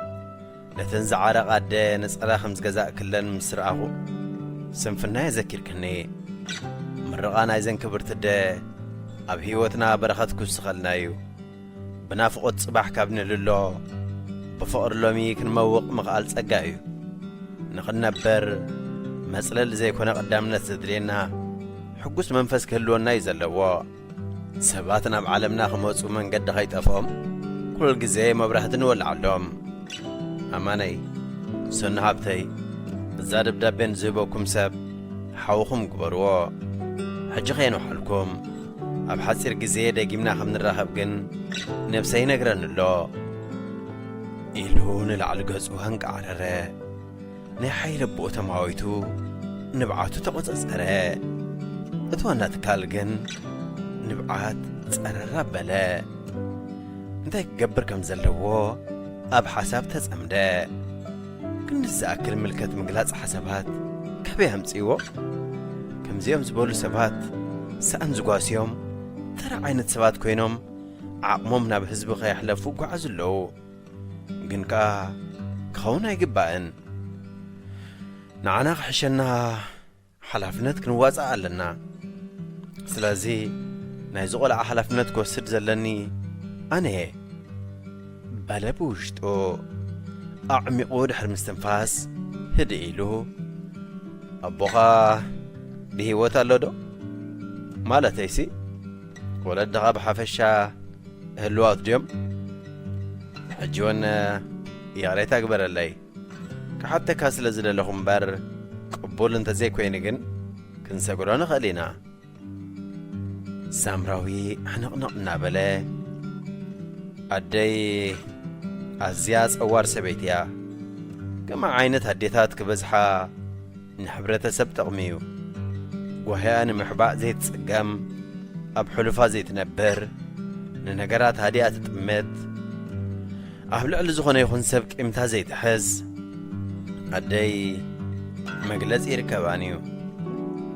ነተን ዝዓረቓ ኣደ ነጸላ ከም ዝገዛእክለን ምስ ረኣኹ፣ ስንፍናይ ኣዘኪርክኒ። ምርቓ ናይዘን ክብርቲ ኣደ ኣብ ህይወትና በረኸት ክውስኸልና እዩ። ብናፍቖት ጽባሕ ካብ ንልሎ፣ ብፍቕሪ ሎሚ ክንመውቕ ምኽኣል ጸጋ እዩ። ንኽንነብር መጽለሊ ዘይኮነ ቀዳምነት ዘድልየና፣ ሕጉስ መንፈስ ክህልወና እዩ ዘለዎ። ሰባት ናብ ዓለምና ክመጹ መንገዲ ከይጠፍኦም፣ ኩሉ ግዜ መብራህቲ ንወልዓሎም። ኣማነይ፣ ሰኑ ሃብተይ፣ እዛ ደብዳቤ ንዝህበኩም ሰብ ሓውኹም ግበርዎ። ሕጂ ከየንውሓልኩም፣ ኣብ ሓጺር ግዜ ደጊምና ከም ንራኸብ ግን ነብሰይ ይነግረኒ ኣሎ። ኢሉ ንላዕሊ ገጹ ኣንቃዕረረ። ናይ ሓይሊ ኣቦኡ ተማዊቱ ንብዓቱ ተቖጸጸረ። እቲ ዋና ትካል ግን ንብዓት ጸረር ኣበለ። እንታይ ክገብር ከም ዘለዎ ኣብ ሓሳብ ተጸምደ። ክንድዚ ዝኣክል ምልከት ምግላጽ ሓሳባት ካበይ ኣምጺእዎ? ከምዚኦም ዝበሉ ሰባት ሰኣን ዝጓስዮም ተራ ዓይነት ሰባት ኮይኖም ዓቕሞም ናብ ህዝቢ ከየሕለፉ ይጓዓዙ ኣለዉ። ግን ከኣ ክኸውን ኣይግባእን። ንዓና ክሕሸና ሓላፍነት ክንዋጻእ ኣለና። ስለዚ ናይዚ ቆልዓ ሓላፍነት ክወስድ ዘለኒ ኣነ እየ፣ በለ ብውሽጡ። ኣዕሚቑ ድሕሪ ምስትንፋስ ህድእ ኢሉ፣ ኣቦኻ ብህይወት ኣሎ ዶ? ማለተይሲ ወለድኻ ብሓፈሻ ህልዋት ድዮም? ሕጂ እውን ይቕሬታ ግበረለይ። ክሓተካ ስለ ዝደለኹ እምበር፣ ቅቡል እንተዘይኮይኑ ግን ክንሰግሮ ንኽእል ኢና። ሳምራዊ ሕንቕንቕ እናበለ፣ ኣደይ ኣዝያ ጸዋር ሰበይቲ እያ። ከመ ዓይነት ኣዴታት ክበዝሓ ንሕብረተሰብ ጠቕሚ እዩ። ጓህያ ንምሕባእ ዘይትጽገም፣ ኣብ ሕሉፋ ዘይትነብር፣ ንነገራት ሃዲኣ ትጥምት፣ ኣብ ልዕሊ ዝኾነ ይኹን ሰብ ቂምታ ዘይትሕዝ ኣደይ መግለጺ ይርከባን እዩ።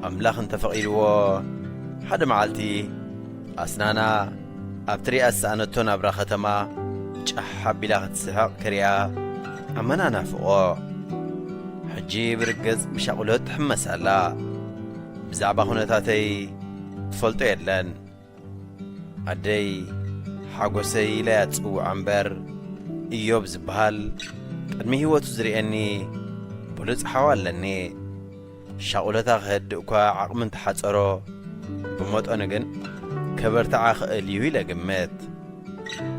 ኣምላኽ እንተፈቒድዎ ሓደ መዓልቲ ኣስናና ኣብቲ ሪኣ ዝሰኣነቶ ናብራ ከተማ ጫሕ ኣቢላ ክትስሕቕ ክሪኣ ኣመና ናፍቖ። ሕጂ ብርግጽ ብሻቑሎት ትሕመስ ኣላ። ብዛዕባ ኩነታተይ ትፈልጦ የለን። ኣደይ ሓጎሰይ ኢላ እያ ትጽውዓ እምበር፣ እዮብ ዝበሃል ቅድሚ ህይወቱ ዝርእየኒ ብሉጽ ሓው ኣለኒ። ሻቑሎታ ክህድእ እኳ ዓቕሚ እንተሓጸሮ፣ ብመጠኑ ግን ከበርትዓ ክእል እዩ ኢለ ግምት።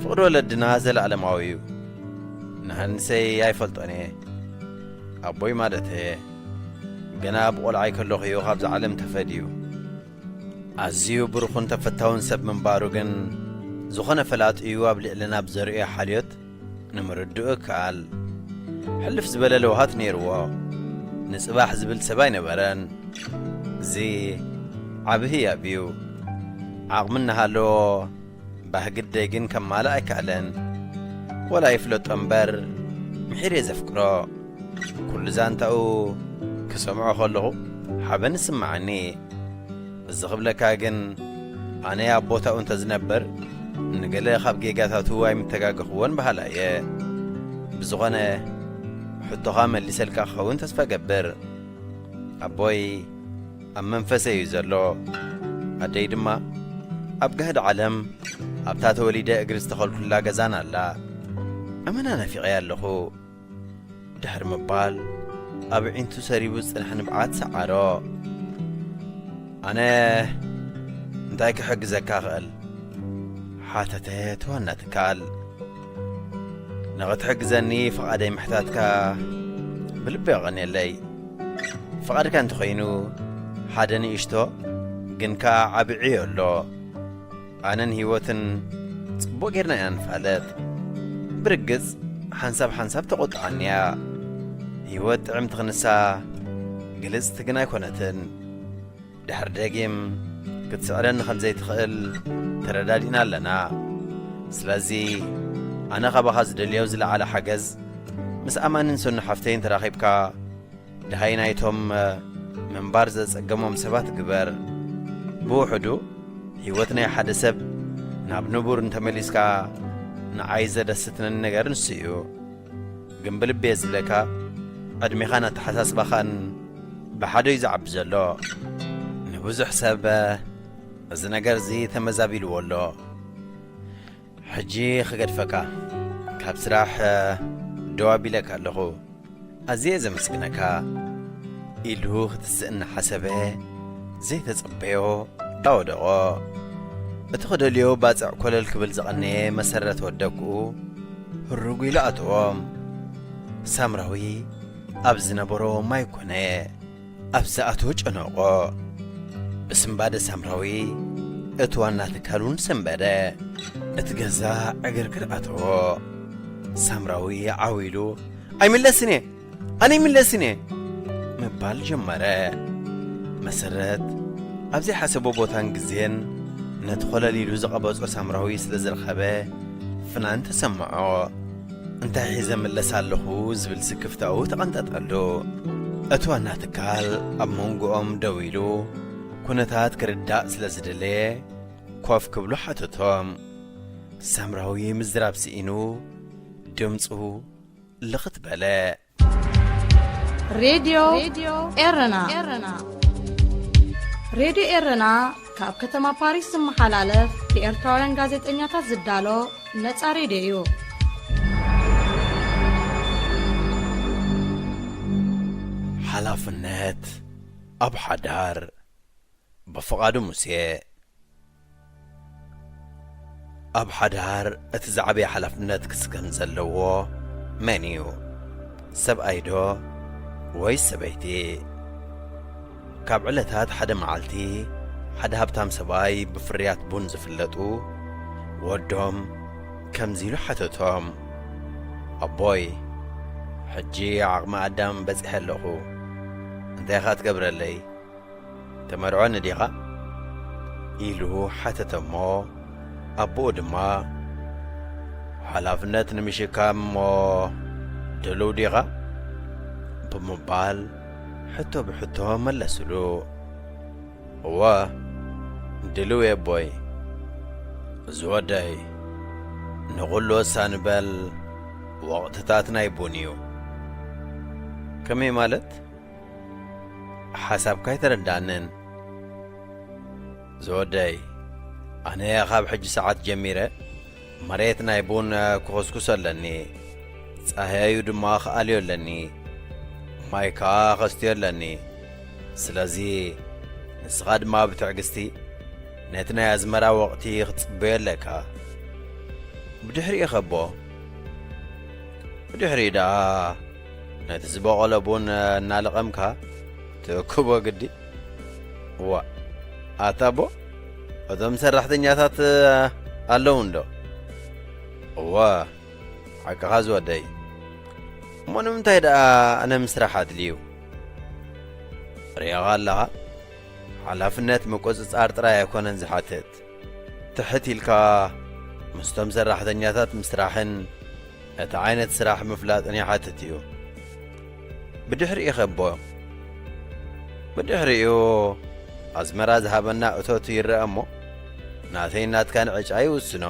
ፍቕሪ ወለድና ዘለኣለማዊ እዩ። ንሃንሰይ ኣይፈልጦን እየ። ኣቦይ ማለት እየ። ገና ብቖልዓይ ከለኹ እዩ ካብዛ ዓለም ተፈድዩ። ኣዝዩ ብሩኽን ተፈታውን ሰብ ምንባሩ ግን ዝኾነ ፈላጥኡ ኣብ ልዕልና ብዘርእዮ ሓልዮት ንምርድኡ ይከኣል። ሕልፍ ዝበለ ለውሃት ነይርዎ። ንጽባሕ ዝብል ሰብ ኣይነበረን። እዚ ዓቢ ህያብ እዩ። ዓቕሚ እናሃለዎ ባህግደይ ግን ከማልእ ኣይከኣለን። ወላ ይፍለጦ እምበር ምሒር እየ ዘፍቅሮ። ኩሉ ዛንታኡ ክሰምዖ ከለኹ ሓበን ይስምዓኒ። እዚ ክብለካ ግን ኣነ ኣብ ቦታኡ እንተዝነበር ንገለ ካብ ጌጋታቱ ኣይምተጋገኽዎን በሃላይ እየ። ብዝኾነ ሕቶኻ መሊሰልካ ክኸውን ተስፋ እገብር። ኣቦይ ኣብ መንፈሰይ እዩ ዘሎ። ኣደይ ድማ ኣብ ጋህዲ ዓለም ኣብታ ተወሊደ እግሪ ዝተኸልኩላ ገዛና ኣላ። ኣመና ናፊቐያ ኣለኹ። ድሕሪ ምባል ኣብ ኣዒንቱ ሰሪቡ ዝጸንሐ ንብዓት ሰዓሮ። ኣነ እንታይ ክሕግዘካ እኽእል? ሓተተ እቲ ዋና ትካል። ንኽትሕግዘኒ ፍቓደይ ምሕታትካ ብልቢ የቐንየለይ። ፍቓድካ እንተኾይኑ ሓደ ንእሽቶ ግን ከኣ ዓቢ ዕዮ ኣሎ። ኣነን ህይወትን ጽቡቕ ጌርና ኢና ንፋለጥ። ብርግጽ ሓንሳብ ሓንሳብ ተቖጥዓኒ እያ። ህይወት ጥዕምቲ ክንሳ ግልጽቲ ግን ኣይኮነትን። ድሕሪ ደጊም ክትስዕረኒ ከም ዘይትኽእል ተረዳዲእና ኣለና። ስለዚ ኣነ ካባኻ ዝደልዮ ዝለዓለ ሓገዝ ምስ ኣማንን ሰኑ ሓፍተይን ተራኺብካ ደሃይ ናይቶም ምንባር ዘጸገሞም ሰባት ግበር። ብውሕዱ ህይወት ናይ ሓደ ሰብ ናብ ንቡር እንተመሊስካ ንዓይ ዘደስትነኒ ነገር ንሱ እዩ። ግን ብልቢ እየ ዝብለካ ዕድሜኻን ኣተሓሳስባኻን ብሓደ እዩ ዝዓቢ ዘሎ። ንብዙሕ ሰብ እዚ ነገር እዚ ተመዛቢልዎ ኣሎ። ሕጂ ክገድፈካ፣ ካብ ስራሕ ደው ኣቢለካ ኣለኹ። ኣዝየ ዘመስግነካ ኢሉ ክትስእ እናሓሰበ ዘይተጸበዮ ዳወደቖ። እቲ ክደልዮ ባጽዕ ኮለል ክብል ዝቐነየ መሰረት ወደኩኡ ህሩግ ኢሉ ኣተዎም። ሳምራዊ ኣብ ዝነበሮ ማይ ኮነ ኣብ ዝኣተወ ጨነቖ። ብስንባደ ሳምራዊ እቲ ዋና ትካል እውን ሰንበደ። እቲ ገዛ ዕግርግር ኣተዎ። ሳምራዊ ዓው ኢሉ ኣይምለስን እየ፣ ኣነ ኣይምለስን እየ ምባል ጀመረ። መሰረት ኣብ ዘይሓሰቦ ቦታን ግዜን ነቲ ኮለል ኢሉ ዝቐበጾ ሳምራዊ ስለ ዝረኸበ ፍናን ተሰምዖ። እንታይ ሒዘ ምለስ ኣለኹ ዝብል ስክፍታኡ ተቐንጠጠሉ። እቲ ዋና ትካል ኣብ መንጎኦም ደው ኢሉ ኩነታት ክርዳእ ስለ ዝደለየ ኮፍ ክብሉ ሓተቶም። ሳምራዊ ምዝራብ ስኢኑ ድምፁ ልኽት በለ። ሬድዮ ኤረና። ሬድዮ ኤረና ካብ ከተማ ፓሪስ ዝመሓላለፍ ብኤርትራውያን ጋዜጠኛታት ዝዳሎ ነጻ ሬድዮ እዩ። ሓላፍነት ኣብ ሓዳር ብፍቓዱ ሙሴ። ኣብ ሓዳር እቲ ዝዓበየ ሓላፍነት ክስከም ዘለዎ መን እዩ? ሰብኣይዶ ወይስ ሰበይቲ? ካብ ዕለታት ሓደ መዓልቲ ሓደ ሃብታም ሰብኣይ ብፍርያት ቡን ዝፍለጡ ወዶም ከምዚ ኢሉ ሓተቶም፣ ኣቦይ፣ ሕጂ ዓቕሚ ኣዳም በጺሐ ኣለኹ። እንታይ ኢኻ ትገብረለይ? ተመርዖኒ ዲኻ? ኢሉ ሓተተ እሞ፣ ኣቦኡ ድማ፣ ሓላፍነት ንምሽካም እሞ ድሉው ዲኻ? ብምባል ሕቶ ብሕቶ መለስሉ። እወ፣ ድሉው እየ ኣቦይ። ዝወደይ፣ ንኹሉ ወሳኒ በል፣ ወቕትታት ናይ ቡን እዩ። ከመይ ማለት? ሓሳብካ ኣይተረዳእንን። ዝወደይ፣ ኣነ ካብ ሕጂ ሰዓት ጀሚረ መሬት ናይ ቡን ክኹስኩሶ ኣለኒ፣ ጻህያዩ ድማ ክኣልዮ ኣለኒ፣ ማይ ከኣ ከስትዮ ኣለኒ። ስለዚ ንስኻ ድማ ብትዕግስቲ ነቲ ናይ ኣዝመራ ወቕቲ ክትጽበዮ ኣለካ። ብድሕሪኡ ኸቦ? ብድሕሪኡ ደኣ ነቲ ዝበቖለ ቡን እናለቐምካ ትእክቦ ግዲ። እዋ፣ ኣታ ኣቦ፣ እቶም ሰራሕተኛታት ኣለዉ እንዶ? እወ፣ ሓቅኻ ዝወደይ። እሞ ንምንታይ ደኣ ኣነ ምስራሕ ኣድልዩ? ርኢኻ ኣለኻ? ሓላፍነት ምቁጽጻር ጥራይ ኣይኮነን ዝሓትት። ትሕት ኢልካ ምስቶም ሰራሕተኛታት ምስራሕን እቲ ዓይነት ስራሕ ምፍላጥን ይሓትት እዩ። ብድሕሪኡ ኸቦ? ብድሕሪኡ ኣዝመራ ዝሃበና እቶት ይረአ እሞ፣ ናተይን ናትካን ዕጫ ይውስኖ።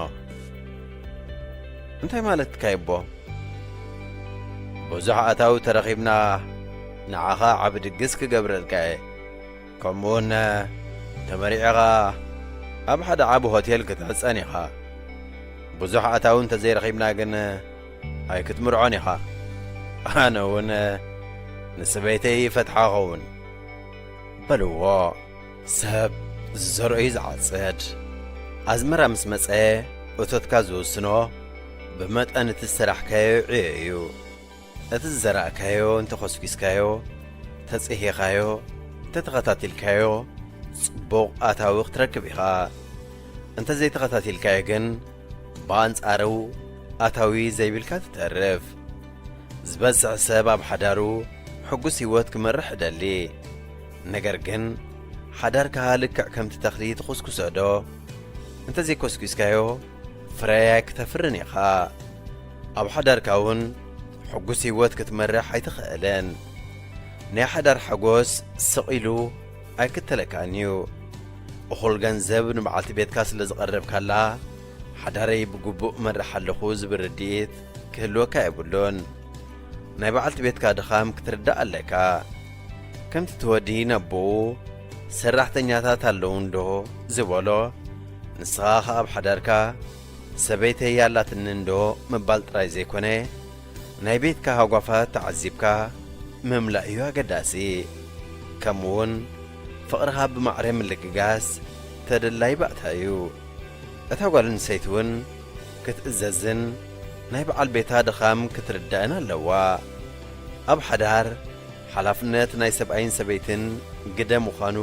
እንታይ ማለትካ ይቦ? ብዙሕ ኣታዊ ተረኺብና ንዓኻ ዓቢ ድግስ ክገብረልካ እየ። ከምኡውን ተመሪዕኻ ኣብ ሓደ ዓቢ ሆቴል ክትዕጸን ኢኻ። ብዙሕ ኣታዊ እንተዘይረኺብና ግን ኣይክትምርዖን ኢኻ። ኣነ እውን ንሰበይተይ ይፈትሓ ኸውን። በልዎ፣ ሰብ ዝዘርኦ እዩ ዝዓጽድ። ኣዝመራ ምስ መጸ እቶትካ ዝውስኖ ብመጠን እቲ ዝሰራሕካዮ ዕዮ እዩ። እቲ ዝዘራእካዮ እንተኾስኲስካዮ፣ ተጽሂኻዮ፣ እንተተኸታቲልካዮ፣ ጽቡቕ ኣታዊ ክትረክብ ኢኻ። እንተዘይተኸታቲልካዮ ግን፣ ብኣንጻሩ ኣታዊ ዘይብልካ ትተርፍ። ዝበዝሕ ሰብ ኣብ ሓዳሩ ሕጉስ ህይወት ክመርሕ እደሊ። ነገር ግን፣ ሓዳርካ ልክዕ ከምቲ ተኽሊ ትኹስኩሶ ዶ? እንተዘይኮስኲስካዮ፣ ፍረ ኣይክተፍርን ኢኻ። ኣብ ሓዳርካ እውን ሕጉስ ህይወት ክትመርሕ ኣይትኽእልን። ናይ ሓዳር ሓጎስ ስቕ ኢሉ ኣይክተለካን እዩ። እኹል ገንዘብ ንበዓልቲ ቤትካ ስለ ዝቐረብካላ፣ ሓዳረይ ብግቡእ እመርሕ ኣለኹ ዝብል ርድኢት ክህልወካ የብሉን። ናይ በዓልቲ ቤትካ ድኻም ክትርዳእ ኣለካ። ከምቲ እቲ ወዲ ነቦኡ፣ ሰራሕተኛታት ኣለዉ እንዶ ዝበሎ፣ ንስኻ ኸኣ ኣብ ሓዳርካ፣ ሰበይተይ ኣላትኒ እንዶ ምባል ጥራይ ዘይኮነ፣ ናይ ቤትካ ሃጓፋት ተዓዚብካ ምምላእ እዩ ኣገዳሲ። ከምኡውን ፍቕርኻ ብማዕረ ምልግጋስ ተደላይ ባእታ እዩ። እታ ጓል ኣንስተይቲ እውን ክትእዘዝን ናይ በዓል ቤታ ድኻም ክትርዳእን ኣለዋ። ኣብ ሓዳር ሓላፍነት ናይ ሰብኣይን ሰበይትን ግደ ምዃኑ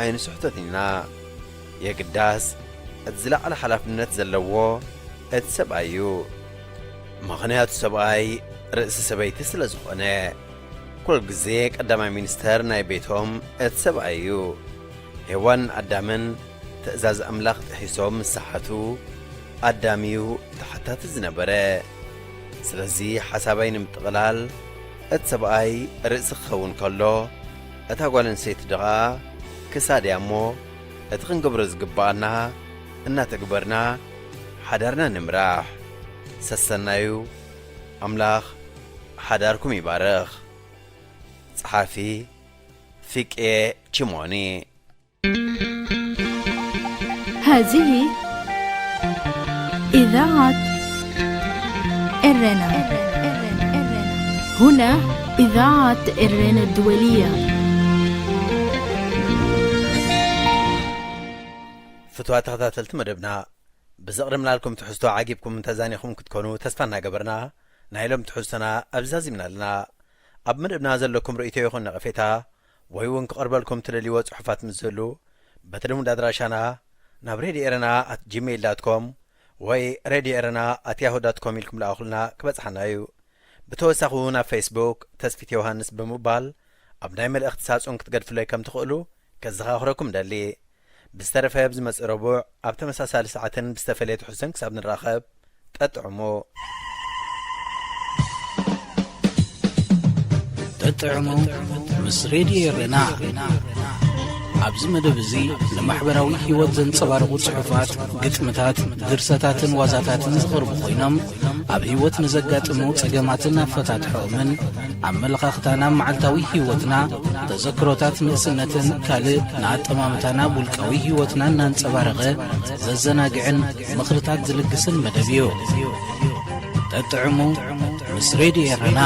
ኣይንስሕቶን ኢና። የግዳስ እቲ ዝለዓለ ሓላፍነት ዘለዎ እቲ ሰብኣይ እዩ። ምኽንያቱ ሰብኣይ ርእሲ ሰበይቲ ስለ ዝኾነ፣ ኩሉ ግዜ ቀዳማይ ሚኒስተር ናይ ቤቶም እቲ ሰብኣይ እዩ። ሄዋን ኣዳምን ትእዛዝ ኣምላኽ ጥሒሶም ምስ ሰሓቱ፣ ኣዳም እዩ ተሓታቲ ዝነበረ። ስለዚ ሓሳበይ ንምጥቕላል፣ እቲ ሰብኣይ ርእሲ ክኸውን ከሎ፣ እታ ጓል ኣንስተይቲ ደኣ ክሳድ እያ እሞ፣ እቲ ክንገብሮ ዝግብኣና እናተግበርና ሓዳርና ንምራሕ። ሰሰናዩ፣ ኣምላኽ ሓዳርኩም ይባርኽ። ጸሓፊ ፊቄ ቺሞኒ። هذه إذاعة إرنا. هنا إذاعة إرنا الدولية. ፍትዋ ተኸታተልቲ መደብና፣ ብዘቕርብናልኩም ትሕዝቶ ዓጊብኩም ተዛኒኹም ክትኮኑ ተስፋ እናገበርና፣ ናይ ሎም ትሕዝቶና ኣብዚ ዛዚምና ኣለና። ኣብ መደብና ዘለኩም ርእይቶ ይኹን ነቐፌታ፣ ወይ እውን ክቐርበልኩም ትደልይዎ ጽሑፋት ምስ ዝህሉ፣ በቲ ልሙድ ኣድራሻና ናብ ሬድዮ ኤረና ኣት ጂሜይል ዳት ኮም ወይ ሬድዮ ኤረና ኣት ያሁ ዳት ኮም ኢልኩም ልኣኹልና ክበጽሓና እዩ። ብተወሳኺ እውን ኣብ ፌስቡክ ተስፊት ዮሃንስ ብምባል ኣብ ናይ መልእኽቲ ሳጹን ክትገድፍለይ ከም ትኽእሉ ከዘኻኽረኩም ደሊ። ብዝተረፈ ኣብ ዝመጽእ ረቡዕ ኣብ ተመሳሳሊ ሰዓትን ብዝተፈለየ ትሕዝቶን ክሳብ ንራኸብ፣ ጠጥዕሙ። ጠጥዕሙ ምስ ሬድዮ ኤረና። ኣብዚ መደብ እዚ ንማሕበራዊ ህይወት ዘንጸባርቑ ጽሑፋት፣ ግጥምታት፣ ድርሰታትን ዋዛታትን ዝቐርቡ ኮይኖም፣ ኣብ ህይወት ንዘጋጥሙ ጸገማትን ኣፈታትሖኦምን፣ ኣመለኻኽታና ኣብ መዓልታዊ ህይወትና፣ ተዘክሮታት ንእስነትን ካልእ ንኣጠማምታና ኣብ ውልቃዊ ህይወትና እናንጸባረቐ ዘዘናግዕን ምኽርታት ዝልግስን መደብ እዩ። ጠጥዕሙ ምስ ሬድዮ ኤረና።